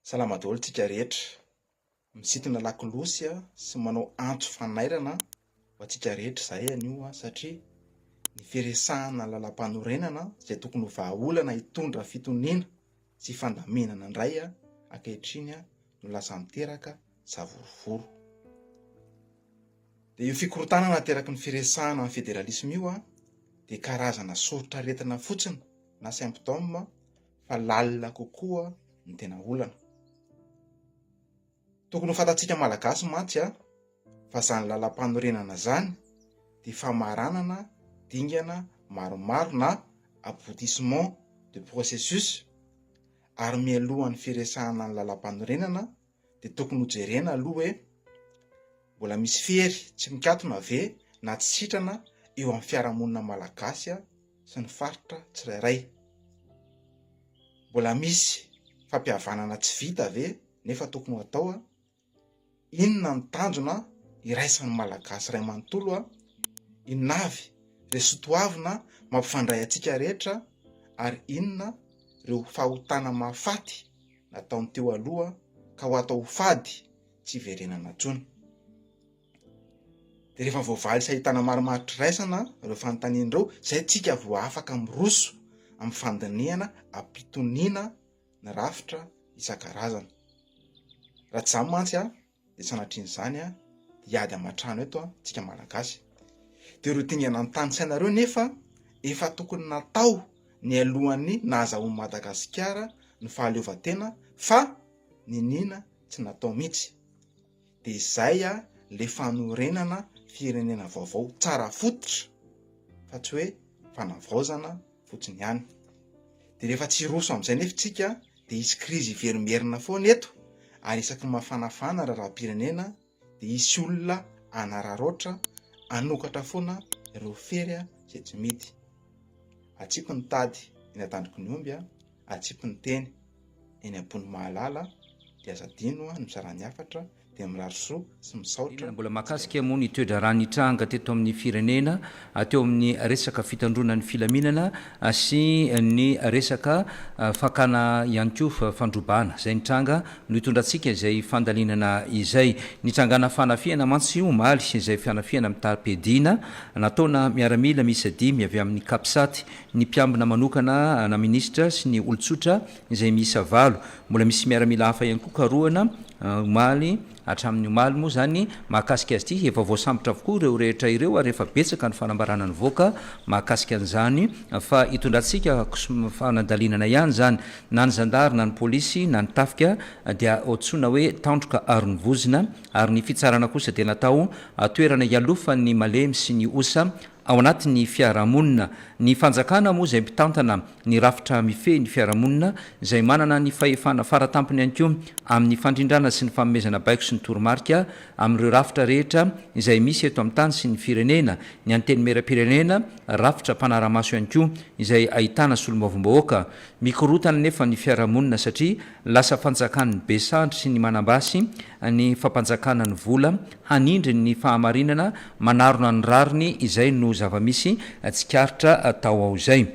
Salama daholo tsika rehetra. Misintona lakolosy sy manao antso fanairana ho antsika rehetra izahay anio satria ny firesahana ny lalampanorenana izay tokony ho vahaolana hitondra fitoniana sy fandaminana indray ankehitriny no lasa miteraka savorovoro. Dia io fikorontanana ateraky ny firesahana ny federalisma io dia karazana soritr'aretina fotsiny na symptôme fa lalina kokoa ny tena olana. Tokony ho fantatsika Malagasy mantsy fa zany lalam-panorenana zany dia famaranana dingana maromaro na aboutissement de processus ary mialohan'ny firesahana ny lalam-panorenana dia tokony ho jerena aloha hoe mbola misy fery tsy mikatona ve na tsy sitrana eo amin'ny fiarahamonina malagasy sy ny faritra tsirairay. Mbola misy fampihavanana tsy vita ve nefa tokony ho atao? Inona ny tanjona iraisan'ny Malagasy iray manontolo? Inona avy ireo soatoavina mampifandray antsika rehetra ary inona ireo fahotana mahafaty nataony teo aloha ka ho atao ho fady tsy hiverenana intsony? Dia rehefa voavaly sy ahitana marimaritra iraisana ireo fanontaniana ireo, izay tsika vao afaka miroso amin'ny fandinihana am-pitoniana ny rafitra isan-karazany. Raha tsy izany mantsy dia sanatrian'izany dia hiady aman-trano eto tsika Malagasy. Dia ireo dingana notanisainareo nefa efa tokony natao nialohan'ny nahazahoan'i Madagasikara ny fahaleovantena fa niniana tsy natao mihitsy. Dia izay le fanorenana firenena vaovao tsara fototra fa tsy hoe fanavaozana fotsiny ihany. Dia rehefa tsy hiroso amin'izay nefa isika dia hisy krizy hiverimberina foana eto ary isaky ny mafanafana raharaham-pirenena dia hisy olona hanararaotra hanokatra foana ireo fery izay tsy mihidy. Atsipy ny tady eny an-tandroky ny omby, atsipy ny teny eny am-pon'ny mahalala dia aza adino ny mizara ny hafatra dia mirary soa sy misaotra. Mbola mahakasika moa ny toe-draharaha nitranga teto amin'ny firenena teo amin'ny resaka fitandroana ny filaminana sy ny resaka fakana ihany koa fandrobana izay nitranga no hitondrantsika izay fandalinana izay. Nitrangana fanafihana mantsy omaly izay fanafihana mitam-piadiana nataona miaramila miisa dimy avy amin'ny Capsat, ny mpiambina manokana ana minisitra sy ny olon-tsotra izay miisa valo. Mbola misy miaramila hafa ihany koa karohana omaly, hatramin'ny omaly moa izany, mahakasika azy ity. Efa voasambotra avokoa ireo rehetra ireo ary efa betsaka ny fanambarana nivoaka mahakasika an'izany fa hitondrantsika fandalinana ihany izany. Na ny zandary na ny polisy na ny tafika dia antsoina hoe tandroka aro ny vozona ary ny fitsarana kosa dia natao toerana hialofan'ny malemy sy ny osa ao anatin'ny fiarahamonina. Ny fanjakana moa izay mpitantana ny rafitra mifehy ny fiarahamonina izay manana ny fahefana faratampony ihany koa amin'ny fandrindrana sy ny fanomezana baiko sy ny toromarika amin'ireo rafitra rehetra izay misy eto amin'ny tany sy ny firenena, ny Antenimierampirenena, rafitra mpanara-maso ihany koa izay ahitana solombavambahoaka. Mikorontana anefa ny fiarahamonina satria lasa fanjakan'ny be sandry sy ny manam-basy ny fampanjakana ny vola hanindry ny fahamarinana manarona ny rariny izay no zava-misy tsikaritra tao ao izay.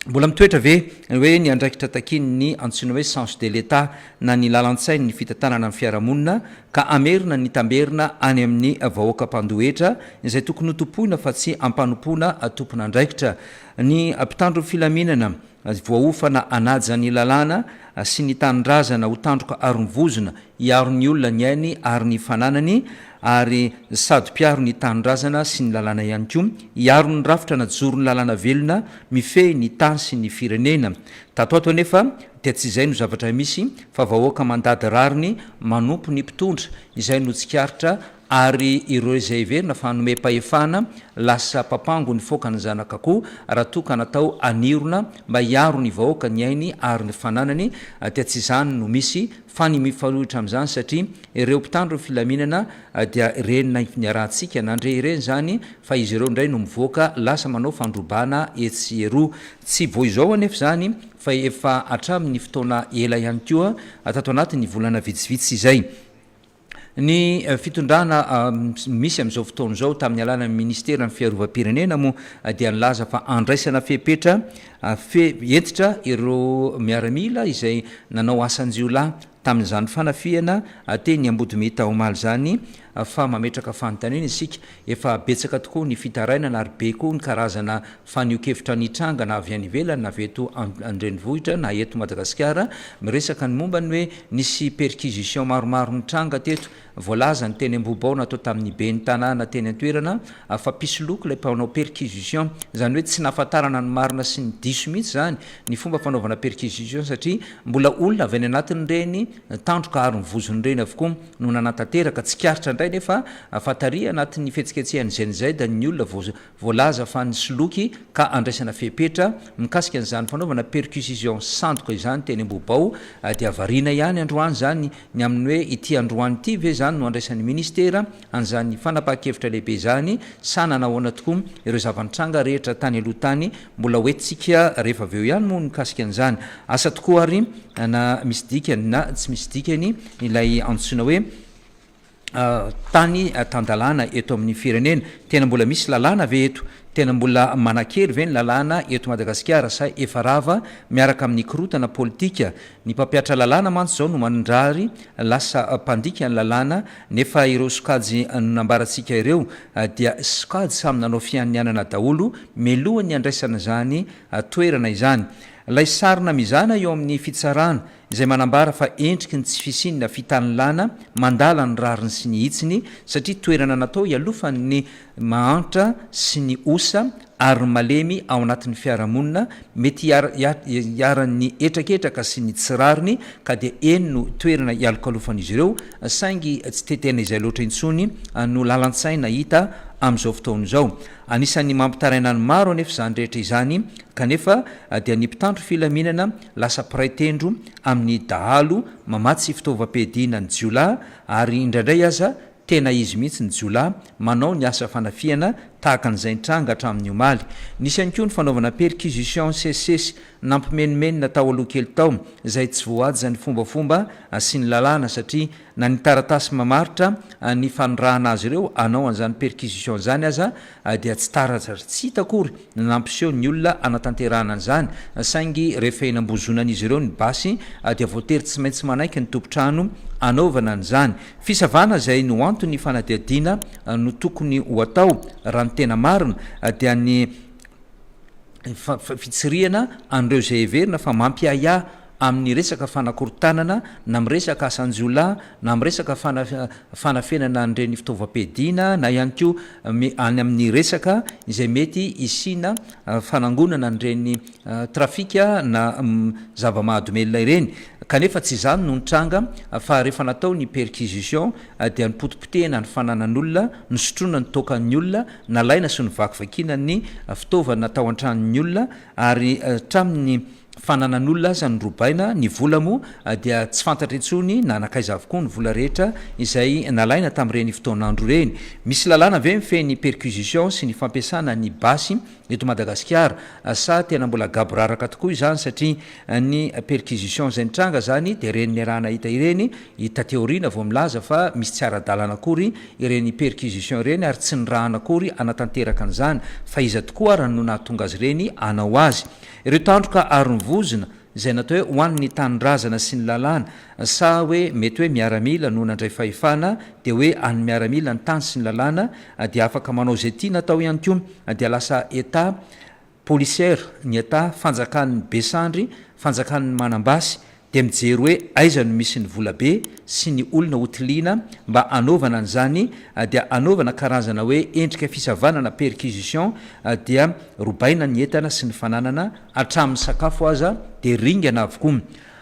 Mbola mitoetra ve ny hoe ny andraikitra takian'ny antsoina hoe sens de l'Etat na ny lalan-tsain'ny fitantanana ny fiarahamonina ka hamerina ny tamberina any amin'ny vahoaka mpandoa hetra izay tokony ho tompoina fa tsy ampanompoana tompon'andraikitra ny mpitandro filaminana voaofana hanaja ny lalàna sy ny tanindrazana ho tandroka aron'ny vozona hiaro ny olona, ny ainy ary ny fananany ary sady mpiaro ny tanindrazana sy ny lalàna ihany koa, hiaro ny rafitra najoron'ny lalàna velona mifehy ny tany sy ny firenena. Tato ato anefa dia tsy izay no zavatra misy fa vahoaka mandady rariny manompo ny mpitondra izay no tsikaritra ary ireo izay heverina fa nomem-pahefana lasa papango nifoaka ny zanak'akoho raha toa ka natao hanirona mba hiaro ny vahoaka, ny ainy ary ny fananany dia tsy izany no misy fa ny mifanohitra amin'izany satria ireo mpitandro ny filaminana dia ireny niarahantsika nandre ireny izany fa izy ireo indray no mivoaka lasa manao fandrobana etsy sy eroa. Tsy vao izao anefa izany fa efa hatramin'ny fotoana ela ihany koa tato anatin'ny volana vitsivitsy izay. Ny fitondrana misy amin'izao fotoana izao tamin'ny alalan'ny ministeran'ny fiarovam-pirenena moa dia nilaza fa andraisana fepetra fe hentitra ireo miaramila izay nanao asan-jiolahy. tamin'izany fanafihana teny Ambodimita omaly izany fa mametraka fanontaniana isika. Efa betsaka tokoa ny fitarainana ary be koa ny karazana fanehoan-kevitra nitranga na avy any ivelany na avy eto an-drenivohitra na eto Madagasikara miresaka ny momba ny hoe nisy perquisition maromaro nitranga teto. Voalaza ny teny Ambohibao natao tamin'ny ben'ny tanàna teny an-toerana fa mpisoloky ilay mpanao perquisition. Izany hoe tsy nahafantarana ny marina sy ny diso mihitsy izany ny fomba fanaovana perquisition satria mbola olona avy any anatin'ireny tandroka aro ny vozony ireny avokoa no nanatanteraka. Tsikaritra indray nefa fa tary anatin'ny fihetsiketsehan'ny GNZ ny olona voalaza fa nisoloky ka andraisana fepetra mikasika an'izany fanaovana perquisition sandoka izany teny Ambohibao dia variana ihany androany izany ny amin'ny hoe ity androany ity ve izany no andraisan'ny ministera an'izany fanapahan-kevitra lehibe izany sa nanahoana tokoa ireo zava-nitranga rehetra tany aloha tany mbola hoentintsika rehefa avy eo ihany moa ny mikasika an'izany. Asa tokoa ary na misy dikany na tsy misy dikany ilay antsoina hoe tany tan-dalàna eto amin'ny firenena. Tena mbola misy lalàna ve eto? Tena mbola manan-kery ve ny lalàna eto Madagasikara sa efa rava miaraka amin'ny korontana politika? Ny mpampihatra lalàna mantsy izao no mandrary lasa mpandika ny lalàna nefa ireo sokajy nambarantsika ireo dia sokajy samy nanao fianianana daholo mialohan'ny handraisana izany toerana izany. Ilay sarina mizana eo amin'ny fitsarana izay manambara fa endriky ny tsy fisian'ny fitanilana mandala ny rariny sy ny hitsiny satria toerana natao hialofan'ny mahantra sy ny osa ary ny malemy ao anatin'ny fiarahamonina mety hiharan'ny hetraketraka sy ny tsy rariny ka dia eny no toerana hialokalofan'izy ireo saingy tsy dia tena izay loatra intsony no lalan-tsaina hita amin'izao fotoana izao. Anisan'ny mampitaraina ny maro anefa izany rehetra izany kanefa dia ny mpitandro filaminana lasa mpiray tendro amin'ny dahalo mamatsy fitaovam-piadiana ny jiolahy ary indraindray aza tena izy mihitsy ny jiolahy manao ny asa fanafihana tahaka an'izay nitranga hatramin'ny omaly. Nisy ihany koa ny fanaovana perquisition nisesisesy nampimenomenona tao aloha kely tao izay tsy voahaja ny fombafomba sy ny lalàna satria na ny taratasy mamaritra ny fanirahana azy ireo hanao an'izany perquisition izany aza dia tsy taratra ary tsy hita akory ny nampiseho ny olona hanatanterahana an'izany saingy rehefa eny ambozonan'izy ireo ny basy dia voatery tsy maintsy manaiky ny tompon-trano hanaovana an'izany. Fisavana izay no anton'ny fanadihadiana no tokony ho atao raha ny tena marina dia ny fitsirihana an'ireo izay heverina fa mampiahiahy amin'ny resaka fanakorontanana na miresaka asan-jiolahy na miresaka fanafenana an'ireny fitaovam-piadiana na ihany koa any amin'ny resaka izay mety hisiana fanangonana an'ireny trafika na zava-mahadomelina ireny. Kanefa tsy izany no nitranga fa rehefa natao ny perquisition dia nipotipotehina ny fananan'olona, nosotroina ny toakan'ny olona, nalaina sy novakivakiana ny fitaovana tao an-tranon'ny olona ary hatramin'ny fananan'olona aza norobaina, ny vola moa dia tsy fantatra intsony na nankaiza avokoa ny vola rehetra izay nalaina tamin'ireny fotoan'andro ireny. Misy lalàna ve mifehy ny perquisition sy ny fampiasana ny basy eto Madagasikara sa tena mbola gaboraraka tokoa izany satria ny perquisition izay nitranga izany dia ireny niaraha-nahita ireny, taty aoriana vao milaza fa misy tsy ara-dalàna akory ireny perquisition ireny ary tsy nirahana akory hanatanteraka an'izany fa iza tokoa ara no nahatonga azy ireny hanao azy? Ireo tandroka ary ny vozona izay natao hoe ho an'ny tanindrazana sy ny lalàna sa hoe mety hoe miaramila no nandray fahefana dia hoe an'ny miaramila ny tany sy ny lalàna dia afaka manao izay tiana atao ihany koa dia lasa Etat policière ny Etat fanjakan'ny be sandry fanjakan'ny manam-basy dia mijery hoe aiza no misy ny vola be sy ny olona ho tiliana mba hanaovana an'izany dia hanaovana karazana hoe endrika fisavana na perquisition dia robaina ny entana sy ny fananana hatramin'ny sakafo aza dia ringana avokoa.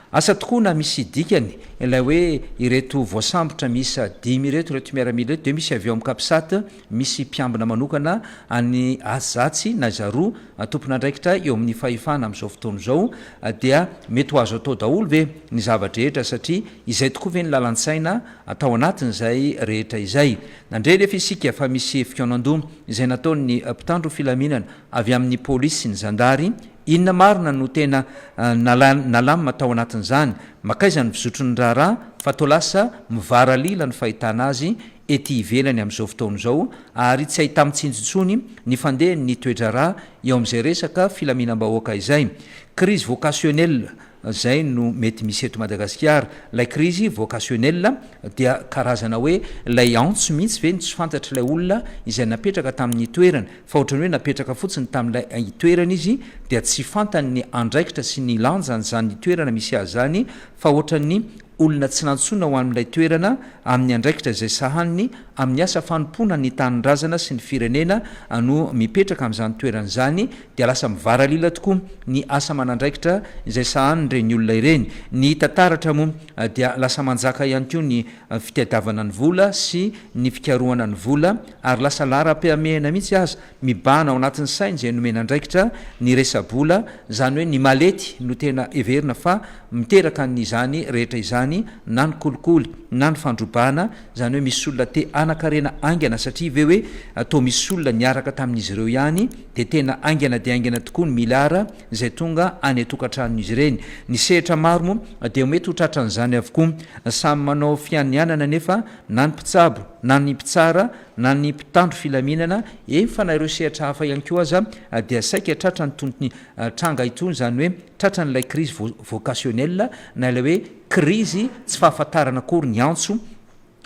Asa tokoa na misy dikany ilay hoe ireto voasambotra miisa dimy ireto, ireto miaramila ireto dia misy avy ao amin'ny capsat, misy mpiambina manokana any azatsy na zaroa tompon'andraikitra eo amin'ny fahefana amin'izao fotoana izao dia mety ho azo atao daholo ve ny zava-drehetra satria izay tokoa ve ny lalan-tsaina tao anatin'izay rehetra izay? Nandre nefa isika fa misy fikaonandoha izay nataon'ny mpitandro filaminana avy amin'ny polisy sy ny zandary, inona marina no tena nalamina tao anatin'izany? Makaiza ny fizotry ny raharaha fa toa lasa mivaralila ny fahitana azy ety ivelany amin'izao fotoana izao ary tsy ahita-mitsinjo intsony ny fandehan'ny toe-draharaha eo amin'izay resaka filaminam-bahoaka izay. Crise vocationnelle. izay no mety misy eto Madagasikara. Ilay krizy vocationnelle dia karazana hoe ilay antso mihitsy ve no tsy fantatr'ilay olona izay napetraka tamin'ny toerana fa ohatran'ny hoe napetraka fotsiny tamin'ilay toerana izy dia tsy fantany ny andraikitra sy ny lanjan'izany toerana misy azy izany fa ohatran'ny olona tsy nantsoina ho amin'ilay toerana amin'ny andraikitra izay sahaniny amin'ny asa fanompoana ny tanindrazana sy ny firenena no mipetraka amin'izany toerana izany dia lasa mivaralila tokoa ny asa aman'andraikitra izay sahanin'ireny olona ireny. Ny hita taratra moa dia lasa manjaka ihany koa ny fitadiavana ny vola sy ny fikarohana ny vola ary lasa laharam-pihamehana mihitsy aza mibahana ao anatin'ny sainy izay nomena andraikitra ny resa-bola, izany hoe ny malety no tena heverina fa miteraka an'izany rehetra izany na ny kolikoly na ny fandrobana, izany hoe misy olona te hanan-karena haingana satria ve hoe toa misy olona niaraka tamin'izy ireo ihany dia tena haingana dia haingana tokoa ny miliara izay tonga any an-tokantranon'izy ireny. Ny sehatra maro moa dia mety ho tratran'izany avokoa. Samy manao fianianana anefa na ny mpitsabo na ny mpitsara na ny mpitandro filaminana, eny fa na ireo sehatra hafa ihany koa aza dia saika tratran'itony tranga itony, izany hoe tratran'ilay crise vocationnelle na ilay hoe krizy tsy fahafantarana akory ny antso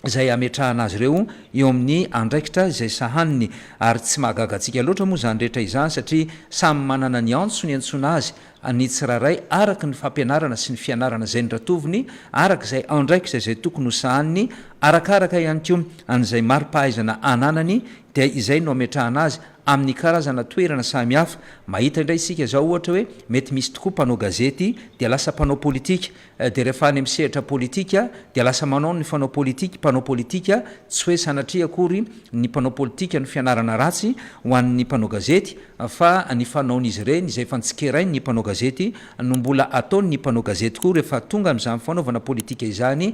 izay ametrahana azy ireo eo amin'ny andraikitra izay sahaniny. Ary tsy mahagaga antsika loatra moa izany rehetra izany satria samy manana ny antso niantsoana azy ny tsirairay araka ny fampianarana sy ny fianarana izay noratoviny, araka izay andraikitra izay tokony ho sahaniny, arakaraka ihany koa an'izay mari-pahaizana ananany dia izay no ametrahana azy amin'ny karazana toerana samihafa. Mahita indray isika izao ohatra hoe mety misy tokoa mpanao gazety dia lasa mpanao politika, dia rehefa any amin'ny sehatra politika dia lasa manao ny fanao politika, mpanao politika, tsy hoe sanatria akory ny mpanao politika no fianarana ratsy ho an'ny mpanao gazety fa ny fanaon'izy ireny izay efa notsikerain'ny mpanao gazety no mbola ataon'ny mpanao gazety koa rehefa tonga amin'izany fanaovana politika izany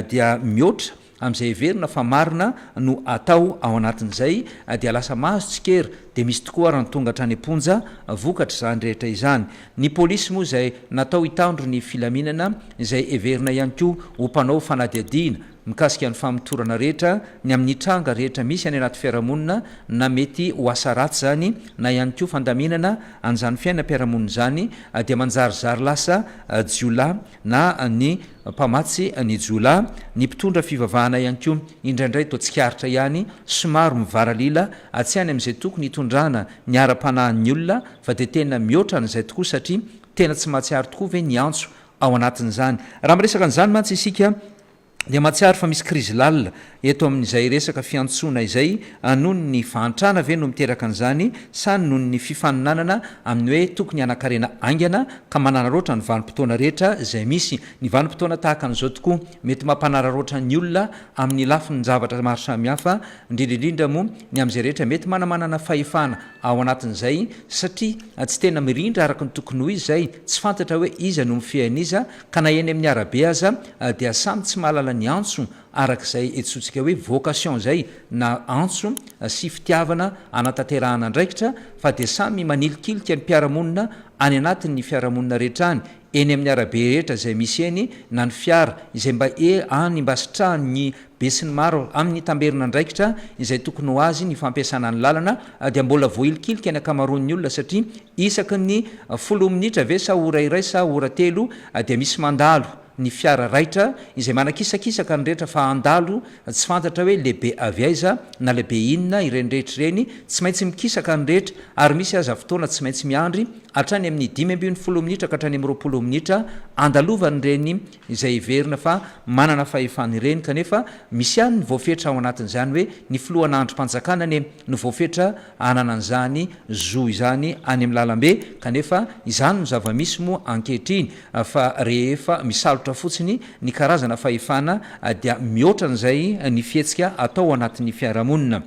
dia mihoatra amin'izay heverina fa marina no atao ao anatin'izay dia lasa mahazo tsikera dia misy tokoa ary ny tonga hatrany am-ponja vokatr'izany rehetra izany. Ny polisy moa izay natao hitandro ny filaminana izay heverina ihany koa ho mpanao fanadihadiana mikasika ny famotorana rehetra ny amin'ny tranga rehetra misy any anaty fiarahamonina na mety ho asa ratsy izany na ihany koa fandaminana an'izany fiainam-piarahamonina izany dia manjarizary lasa jiolahy na ny mpamatsy ny jiolahy, ny mpitondra fivavahana ihany koa indraindray toa tsikaritra ihany somary mivaralila tsy any amin'izay tokony hitondrana ny ara-panahin'ny olona fa dia tena mihoatra an'izay tokoa satria tena tsy mahatsiaro tokoa ve ny antso ao anatin'izany. Raha miresaka an'izany mantsy isika dia mahatsiaro fa misy krizy lalina eto amin'izay resaka fiantsoana izay, noho ny fahantrana ve no miteraka an'izany sa noho ny fifaninanana amin'ny hoe tokony hanan-karena haingana ka manararaotra ny vanim-potoana rehetra izay misy. Ny vanim-potoana tahaka an'izao tokoa mety mampanararaotra ny olona amin'ny lafin-javatra maro samihafa, indrindra indrindra moa ny amin'izay rehetra mety manamanana fahefana ao anatin'izay satria tsy tena mirindra araka ny tokony ho izy izay, tsy fantatra hoe iza no mifehy an'iza ka na eny amin'ny arabe aza dia samy tsy mahalala ny antso araka izay antsointsika hoe vocation izay na antso sy fitiavana hanatanterahana andraikitra fa dia samy manilikilika ny mpiara-monina any anatin'ny fiarahamonina rehetra any, eny amin'ny arabe rehetra izay misy eny na ny fiara izay mba e any mba sitrahan'ny besinimaro amin'ny tamberin'andraikitra izay tokony ho azy ny fampiasana ny lalana dia mbola voahilikilika ny ankamaroan'ny olona satria Isaky ny folo minitra ve sa ora iray sa ora telo dia misy mandalo ny fiara raitra izay manakisakisaka ny rehetra fa handalo tsy fantatra hoe lehibe avy aiza na lehibe inona ireny rehetra ireny, tsy maintsy mikisaka ny rehetra ary misy aza fotoana tsy maintsy miandry hatrany amin'ny 15 minitra ka hatrany amin'ny 20 minitra andalovan'ireny izay heverina fa manana fahefana ireny kanefa misy ihany ny voafetra ao anatin'izany hoe ny filohana andrim-panjakana anie no voafetra hanana an'izany zo izany any amin'ny lalambe kanefa izany no zava-misy moa ankehitriny fa rehefa misalotra fotsiny ny karazana fahefana dia mihoatra an'izay ny fihetsika atao ao anatin'ny fiarahamonina.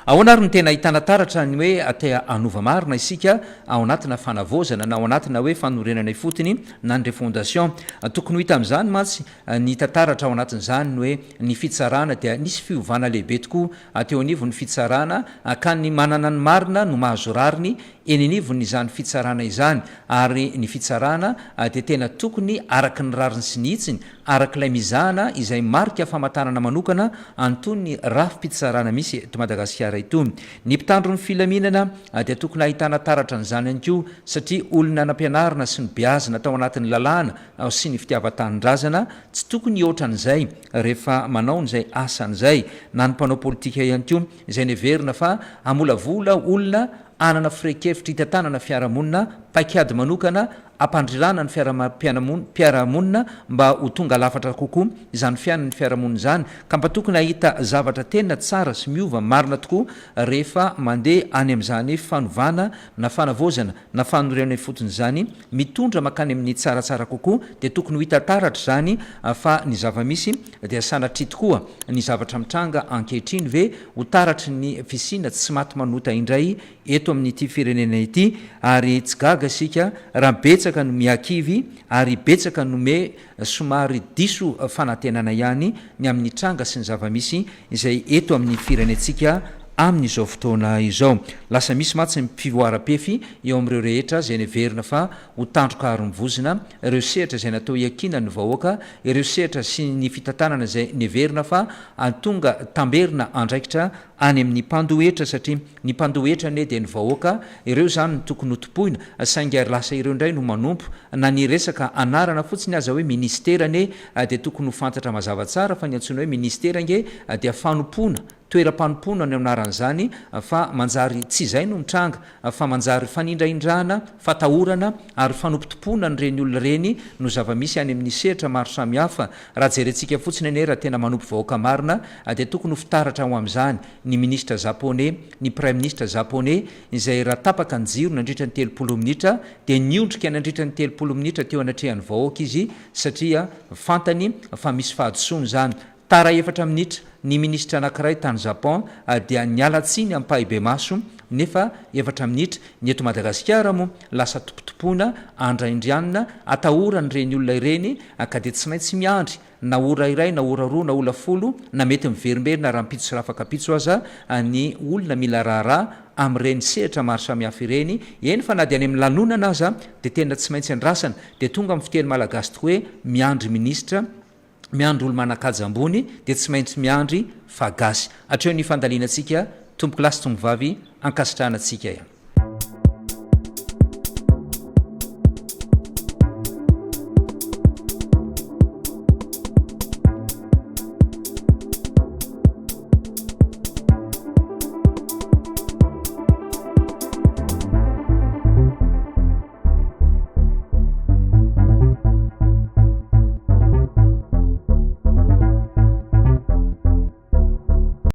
Ahoana ary no tena ahitana taratra ny hoe te hanova marina isika ao anatina fanavaozana na ao anatina hoe fanorenana ifotony na ny refondation? Tokony ho hita amin'izany mantsy ny hita taratra ao anatin'izany ny hoe ny fitsarana dia nisy fiovana lehibe tokoa teo anivon'ny fitsarana ka ny manana ny marina no mahazo rariny. eny anivon'izany fitsarana izany ary ny fitsarana dia tena tokony araka ny rariny sy ny hitsiny araka ilay mizana izay marika famantarana manokana an'itony rafi-pitsarana misy eto Madagasikara itony. Ny mpitandro ny filaminana dia tokony ahitana taratra an'izany ihany koa satria olona nampianarina sy nobeazina tao anatin'ny lalàna sy ny fitiavan-tanindrazana, tsy tokony hihoatra an'izay rehefa manao an'izay asany izay, na ny mpanao politika ihany koa izay neverina fa hamolavola olona hanana firehan-kevitra hitantanana fiarahamonina, paikady manokana hampandrirana ny fiarampiarahamonina mba ho tonga lafatra kokoa izany fiainan'ny fiarahamonina izany ka mba tokony hahita zavatra tena tsara sy miova marina tokoa rehefa mandeha any amin'izany fanovana na fanavaozana na fanorenana ifotony izany mitondra mankany amin'ny tsaratsara kokoa dia tokony ho hita taratra izany fa ny zava-misy dia sanatria tokoa ny zavatra mitranga ankehitriny ve ho taratry ny fisiana tsy maty manota indray eto amin'ity firenena ity ary tsy gaga isika raha betsaka no mihakivy ary betsaka no me somary diso fanantenana ihany ny amin'ny tranga sy ny zava-misy izay eto amin'ny firenentsika amin'izao fotoana izao. Lasa misy mantsy ny fivoaram-pefy eo amin'ireo rehetra izay neverina fa ho tandroka ary mivozona, ireo sehatra izay natao hiankinan'ny vahoaka, ireo sehatra sy ny fitantanana izay neverina fa tonga tamberina andraikitra any amin'ny mpandoa hetra satria ny mpandoa hetra anie dia ny vahoaka, ireo izany no tokony ho tompoina saingy ary lasa ireo indray no manompo, na ny resaka anarana fotsiny aza hoe ministera anie dia tokony ho fantatra mazava tsara fa ny antsoina hoe ministera ange dia fanompoana, toeram-panompoana no anaran'izany fa manjary tsy izay no mitranga fa manjary fanindrahindrana, fatahorana ary fanompotompoana an'ireny olona ireny no zava-misy any amin'ny sehatra maro samihafa. Raha jerentsika fotsiny anie raha tena manompo vahoaka marina dia tokony ho fitaratra ho amin'izany ny minisitra zapone, ny praiminisitra zapone izay raha tapaka ny jiro nandritra ny 30 minitra dia niondrika nandritra ny 30 minitra teo anatrehan'ny vahoaka izy satria fantany fa misy fahadisoana izany. Tara efatra minitra, ny minisitra anankiray tany Japon dia niala tsiny ampahibemaso nefa efatra minitra, ny eto Madagasikara moa lasa tompotompoina, andraindrianina, atahoran'ireny olona ireny ka dia tsy maintsy miandry na ora iray na ora roa na ola folo na mety miverimberina rahampitso sy rafakampitso aza ny olona mila raharaha amin'ireny sehatra maro samihafa ireny, eny fa na dia any amin'ny lanonana aza dia tena tsy maintsy andrasana, dia tonga amin'ny fiteny malagasy tokoa hoe miandry minisitra. Miandry olo manakaja ambony dia tsy maintsy miandry fa gasy. Hatreo ny fandalinantsika tompoko lahy sy tompovavy ankasitrahana antsika ihany.